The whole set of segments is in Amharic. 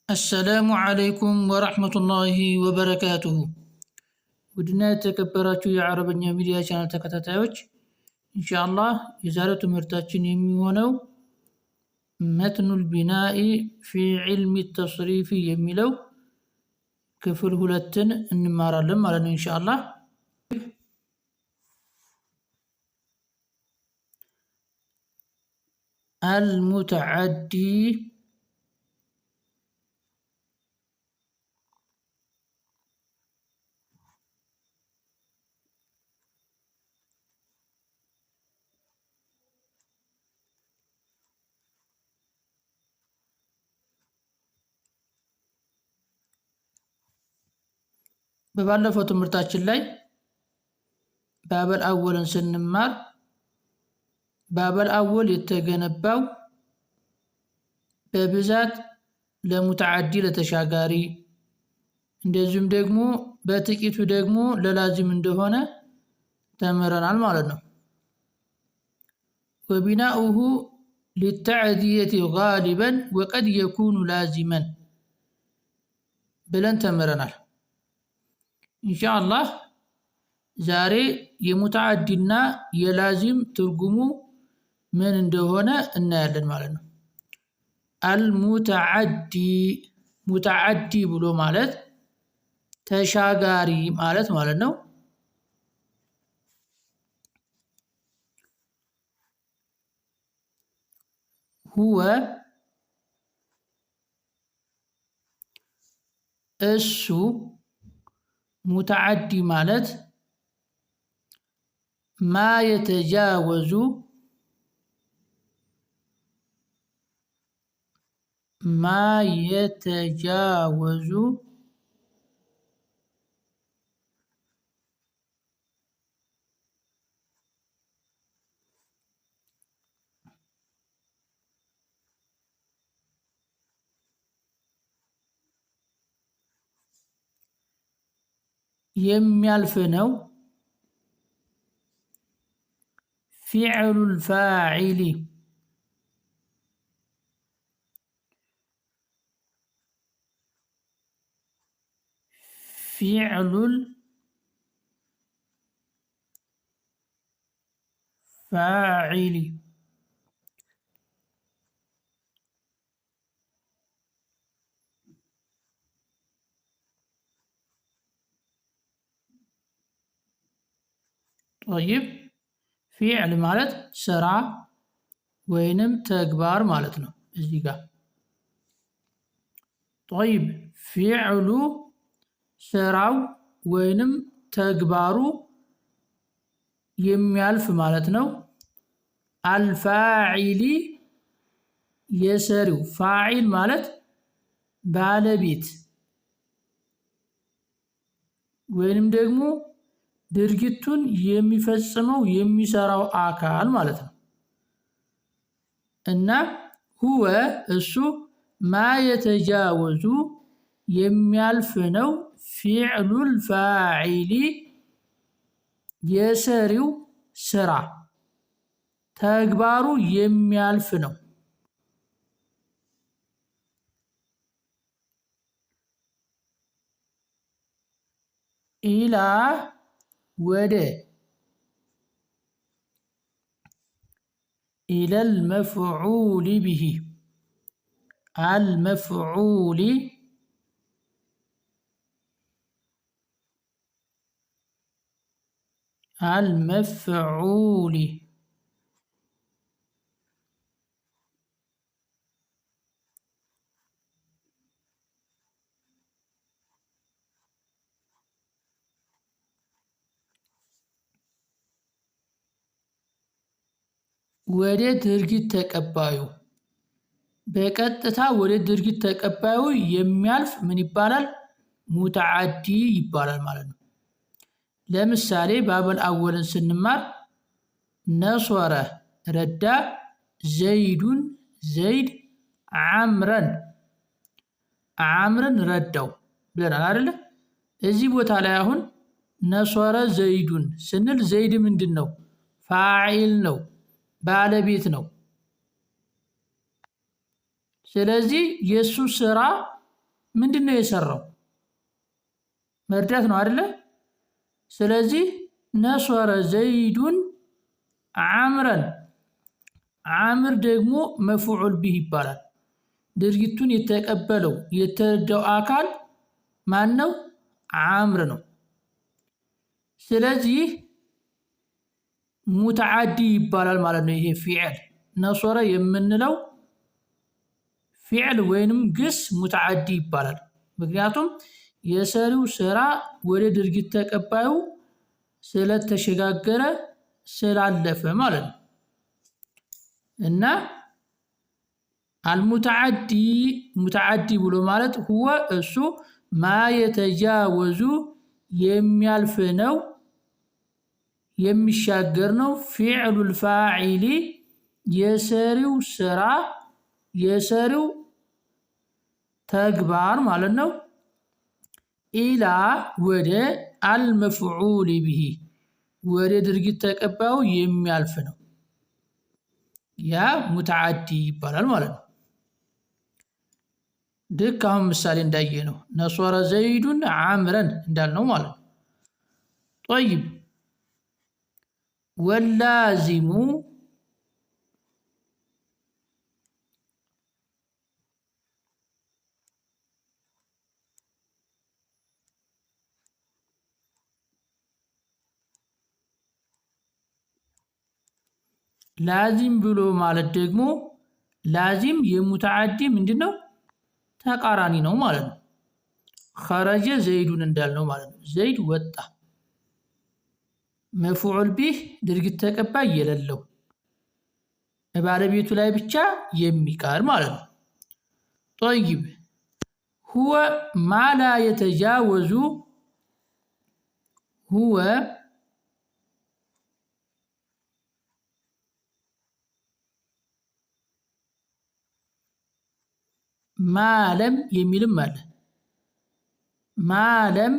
السلام عليكم ورحمة الله وبركاته። ውድና የተከበራችሁ የአረበኛ ሚዲያ ቻናል ተከታታዮች፣ ኢንሻአላህ የዛሬው ትምህርታችን የሚሆነው متن البناء في علم التصريف የሚለው ክፍል ሁለትን እንማራለን ማለት ነው ኢንሻአላህ። المتعدي በባለፈው ትምህርታችን ላይ باب الأول ን ስንማር باب الأول የተገነባው በብዛት ለ متعدي ለተሻጋሪ፣ እንደዚሁም ደግሞ በጥቂቱ ደግሞ ለ لازم እንደሆነ ተምረናል ማለት ነው። وبناؤه للتعدية غالبا وقد يكون لازما ብለን ተምረናል። ኢንሻአላህ ዛሬ የሙተዓዲና የላዚም ትርጉሙ ምን እንደሆነ እናያለን ማለት ነው። አልሙተዓዲ፣ ሙተዓዲ ብሎ ማለት ተሻጋሪ ማለት ማለት ነው። ሁወ እሱ፣ ሙተዓዲ ማለት ማ የተጃወዙ፣ ማ የተጃወዙ የሚያልፍ ነው። ፊዕሉል ፋዒሊ፣ ፊዕሉል ፋዒሊ ጠይብ፣ ፊዕል ማለት ስራ ወይንም ተግባር ማለት ነው። እዚህ ጋር ጠይብ ፊዕሉ ስራው ወይንም ተግባሩ የሚያልፍ ማለት ነው። አልፋዒሊ የሰሪው፣ ፋዒል ማለት ባለቤት ወይንም ደግሞ ድርጊቱን የሚፈጽመው የሚሰራው አካል ማለት ነው። እና ሁወ እሱ ማ የተጃወዙ የሚያልፍ ነው። ፊዕሉል ፋዒሊ የሰሪው ስራ ተግባሩ የሚያልፍ ነው። ኢላ ወደ፣ ኢለል መፍዑሊ ብሂ፣ አልመፍዑሊ አልመፍዑሊ ወደ ድርጊት ተቀባዩ፣ በቀጥታ ወደ ድርጊት ተቀባዩ የሚያልፍ ምን ይባላል? ሙተዓዲ ይባላል ማለት ነው። ለምሳሌ ባበል አወልን ስንማር ነሶረ ረዳ፣ ዘይዱን ዘይድ፣ ዓምረን ዓምርን ረዳው ብለናል አይደለ? እዚህ ቦታ ላይ አሁን ነሶረ ዘይዱን ስንል ዘይድ ምንድን ነው? ፋዒል ነው፣ ባለቤት ነው። ስለዚህ የእሱ ስራ ምንድን ነው የሰራው? መርዳት ነው አይደለ? ስለዚህ ነሶረ ዘይዱን ዓምረን፣ ዓምር ደግሞ መፍዑል ቢህ ይባላል። ድርጊቱን የተቀበለው የተረዳው አካል ማን ነው? ዓምር ነው። ስለዚህ ሙተዓዲ ይባላል ማለት ነው። ይሄ ፊዕል ነሶረ የምንለው ፊዕል ወይንም ግስ ሙተዓዲ ይባላል። ምክንያቱም የሰሪው ስራ ወደ ድርጊት ተቀባዩ ስለተሸጋገረ ስላለፈ ማለት ነው። እና አልሙተዓዲ ሙተዓዲ ብሎ ማለት ሁወ እሱ ማ የተጃወዙ የሚያልፍ ነው የሚሻገር ነው። ፊዕሉል ፋዒሊ የሰሪው ስራ የሰሪው ተግባር ማለት ነው። ኢላ ወደ አልመፍዑል ብሂ ወደ ድርጊት ተቀባዩ የሚያልፍ ነው። ያ ሙተዓዲ ይባላል ማለት ነው። ልክ አሁን ምሳሌ እንዳየ ነው ነሶረ ዘይዱን ዓምረን እንዳልነው ማለት ነው። ጠይብ ወላዚሙ ላዚም ብሎ ማለት ደግሞ ላዚም የሙተዓዲ ምንድን ነው? ተቃራኒ ነው ማለት ነው። ኸረጀ ዘይዱን እንዳልነው ማለት ነው። ዘይድ ወጣ፣ መፍዑል ቢህ ድርጊት ተቀባይ የሌለው ባለቤቱ ላይ ብቻ የሚቀር ማለት ነው። ጠይብ ሁወ ማላ የተጃወዙ ሁወ ማለም የሚልም አለ። ማለም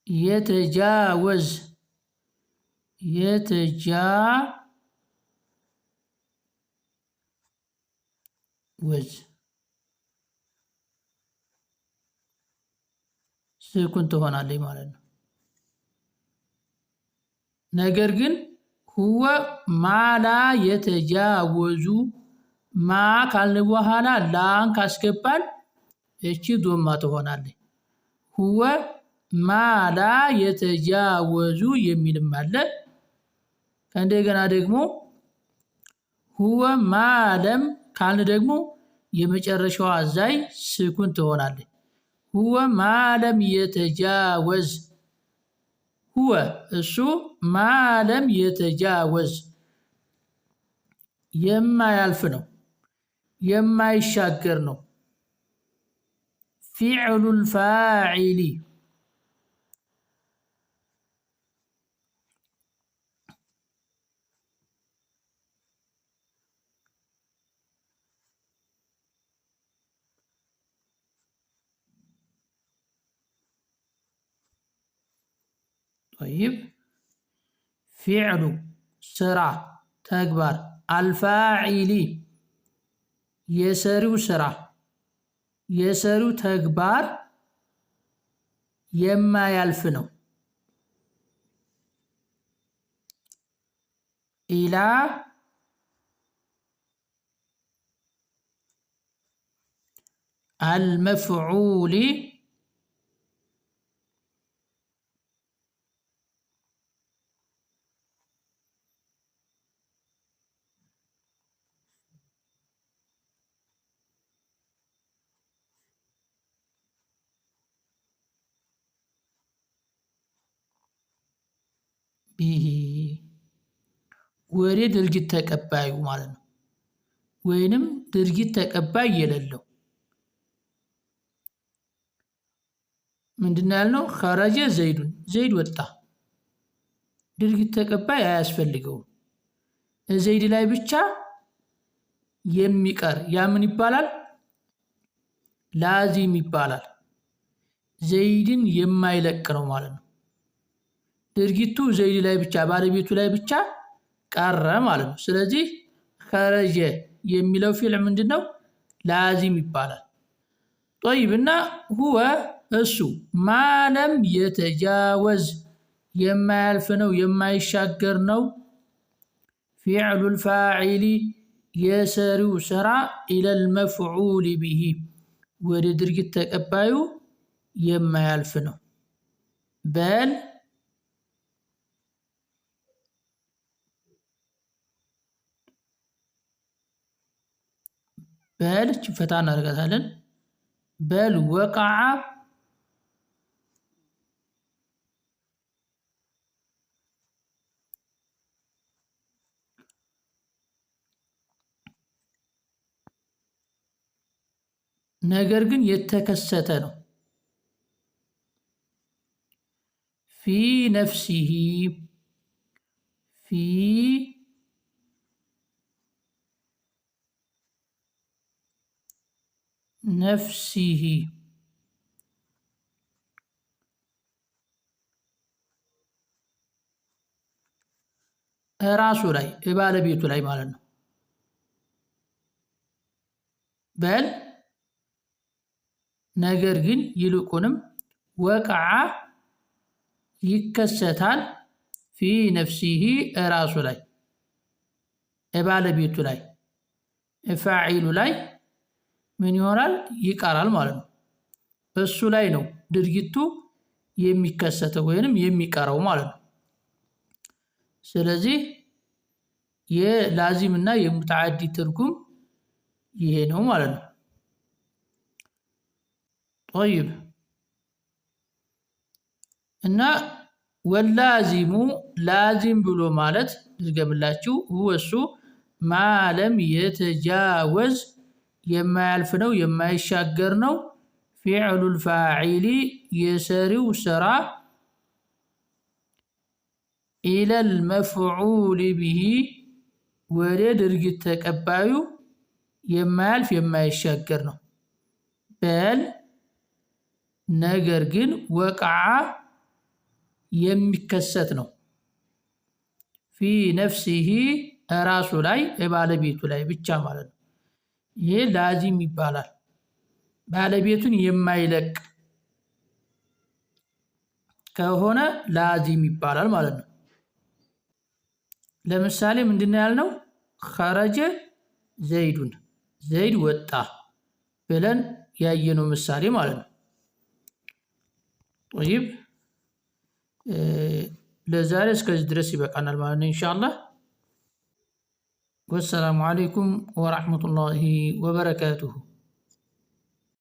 የተጃወዝ የተጃወዝ ስኩን ትሆናለች ማለት ነው። ነገር ግን ሁወ ማላ የተጃወዙ ማ ካልን በኋላ ላን ካስገባን እቺ ዶማ ትሆናለች። ሁወ ማላ የተጃወዙ የሚልም አለ። ከእንደገና ደግሞ ሁወ ማለም ካልን ደግሞ የመጨረሻዋ ዛይ ስኩን ትሆናለች። ሁወ ማለም የተጃወዝ ሁወ እሱ ማለም የተጃወዝ የማያልፍ ነው፣ የማይሻገር ነው። ፊዕሉል ፋዒሊ ጠይብ ፊዕሉ ስራ ተግባር አልፋዒሊ የሰሪው ስራ የሰሪው ተግባር የማያልፍ ነው። ኢላ አልመፍዑሊ ቢሂ ወደ ድርጊት ተቀባዩ ማለት ነው። ወይንም ድርጊት ተቀባይ የሌለው ምንድን ያልነው? ኸረጀ ዘይዱን ዘይድ ወጣ። ድርጊት ተቀባይ አያስፈልገውም። ዘይድ ላይ ብቻ የሚቀር ያ ምን ይባላል? ላዚም ይባላል። ዘይድን የማይለቅ ነው ማለት ነው። ድርጊቱ ዘይድ ላይ ብቻ ባለቤቱ ላይ ብቻ ቀረ ማለት ነው። ስለዚህ خرج የሚለው فعل ምንድን ነው? لازم ይባላል። طيب እና هو እሱ ما لم يتجاوز የማያልፍ ነው የማይሻገር ነው። فعل الفاعل የሰሪው ስራ إلى المفعول به ወደ ድርጊት ተቀባዩ የማያልፍ ነው። በል በል ፈታ እናደርጋታለን። በል ወቃዓ ነገር ግን የተከሰተ ነው። ፊ ነፍሲሂ ፊ ነፍሲሂ እራሱ ላይ ባለቤቱ ላይ ማለት ነው። በል ነገር ግን ይልቁንም ወቅዓ ይከሰታል ፊ ነፍሲሂ እራሱ ላይ ባለቤቱ ላይ ፋዒሉ ላይ ምን ይሆናል? ይቀራል ማለት ነው። እሱ ላይ ነው ድርጊቱ የሚከሰተው ወይንም የሚቀረው ማለት ነው። ስለዚህ የላዚም እና የሙተዓዲ ትርጉም ይሄ ነው ማለት ነው። ጠይብ እና ወላዚሙ ላዚም ብሎ ማለት ልድገምላችሁ፣ እሱ ማለም የተጃወዝ የማያልፍ ነው የማይሻገር ነው። ፊዕሉል ፋዒሊ የሰሪው ስራ ኢለል መፍዑል ብሂ ወደ ድርጊት ተቀባዩ የማያልፍ የማይሻገር ነው። በል ነገር ግን ወቅዓ የሚከሰት ነው። ፊ ነፍሲሂ ራሱ ላይ ባለቤቱ ላይ ብቻ ማለት ነው። ይሄ ላዚም ይባላል። ባለቤቱን የማይለቅ ከሆነ ላዚም ይባላል ማለት ነው። ለምሳሌ ምንድን ነው ያልነው? ኸረጀ ዘይዱን ዘይድ ወጣ ብለን ያየነው ምሳሌ ማለት ነው። ጠይብ ለዛሬ እስከዚህ ድረስ ይበቃናል ማለት ነው ኢንሻአላህ። ወሰላሙ አለይኩም ወራህመቱላሂ ወበረካቱሁ።